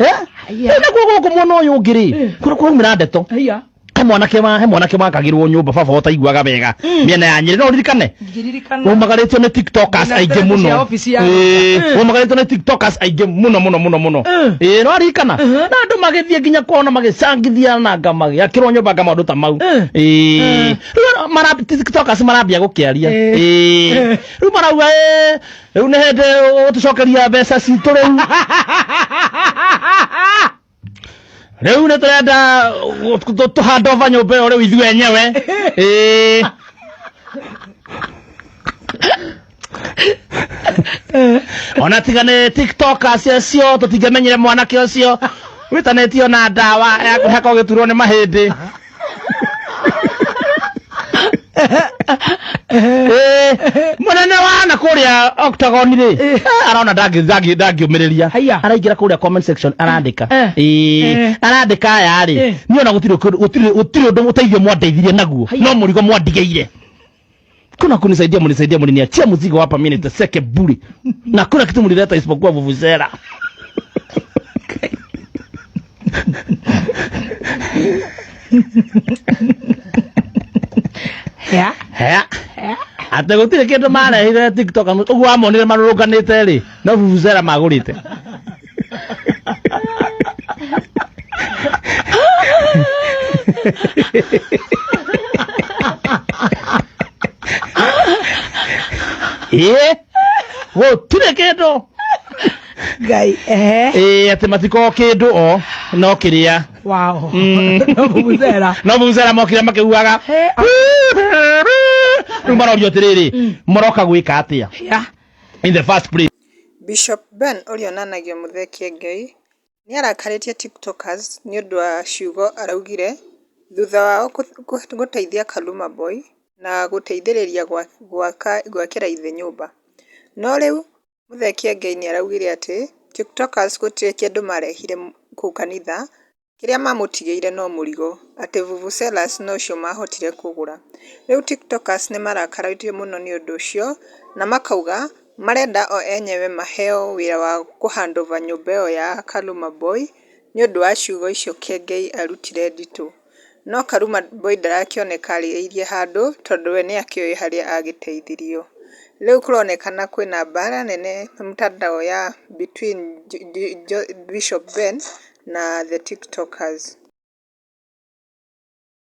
Eh? Haiya. Rĩu nakuo gũkũ mwena ũyũ ũngĩ rĩ kũrĩa kũraumĩra ndeto Haiya. he mwanake wa he mwanake wakagĩrwo nyũmba baba ũtaiguaga wega mĩena ya Nyĩrĩ no ũririkane Ngĩririkana. umagarĩtio nĩ tiktokers Ndĩna aingĩ threat mũno cia obici ya Ĩĩ, Ruto. umagarĩtio nĩ tiktokers aingĩ mũno mũno mũno mũno Ĩĩ, no aririkana na andũ magĩthiĩ nginya kwao na magĩcangithia na nga magĩakĩrwo nyũmba nga maũndũ ta mau Ĩĩ. Rĩu mara- tiktokers marambia gũkĩaria Ĩĩ. Rĩu marauga "Ĩĩ, rĩu nĩ hĩndĩ ũtũcokeria mbeca citũ rĩu rĩu nĩ tũrenda tũhandova nyũmba ĩyo rĩu ithuĩ enyewe Ĩĩ. ona tiga nĩ tiktokers acio tũtingĩamenyire mwanake ũcio wĩtanĩtio na ndawa ya kũhaka ũgĩturwo nĩ mahĩndĩ Eh, mũnene wa na kũrĩa octagon rĩ eh, arona ndangĩũmĩrĩria Haiya. araingĩra kũrĩa comment section arandĩka Eh. Ĩĩ, Eh. arandĩka aya rĩ Eh. niĩ ona gũtirĩ gũtirĩ gũtirĩ ũndũ ũteithio mwandeithirie naguo Haiya. no mũrigo mwandigĩire kuna kunisaidia mnisaidia mliniachia mzigo hapa mimi niteseke bure na kuna kitu mlileta isipokuwa vuvuzela Ya. Hea. Atĩ gũtirĩ kĩndũ marehire TikTok ũguo wamonire marũrũnganĩte rĩ no vuvuzela magũrĩte ĩĩ gũtirĩ kĩndũ Ngai. Ehe. ĩĩ atĩ matikorwo kĩndũ o no kĩrĩa Wow. No vuvuzela. no vuvuzela mokire makĩhuhaga He. rĩu marorio atĩrĩrĩ maroka gwĩka atĩa Ya. in the first place Bishop Ben ũrĩa onanagio Muthee Kiengei, nĩarakarĩtie tiktokers nĩũndũ wa ciugo araugire thutha wao gũteithia Kaluma Boy na gũteithĩrĩria gwakĩra ithe nyũmba. No rĩu Muthee Kiengei nĩaraugire atĩ tiktokers gũtirĩ kĩndũ marehire kũu kanitha, kĩrĩa mamũtigĩire no mũrigo, atĩ vuvuzelas nocio mahotire kũgũra. Rĩu tiktokers nĩmarakarĩtio mũno nĩ ũndũ ũcio na makauga marenda o enyewe maheo wĩra wa kũhandover nyũmba ĩyo ya Kaluma Boy nĩũndũ wa ciugo icio Kiengei arutire nditũ. No Karuma Boy ndarakĩoneka arĩrĩirie handũ tondũ we nĩakĩũĩ harĩa agĩteithirio. Rĩu kũronekana kwĩna mbara nene mtandao ya between Bishop Ben na the tiktokers.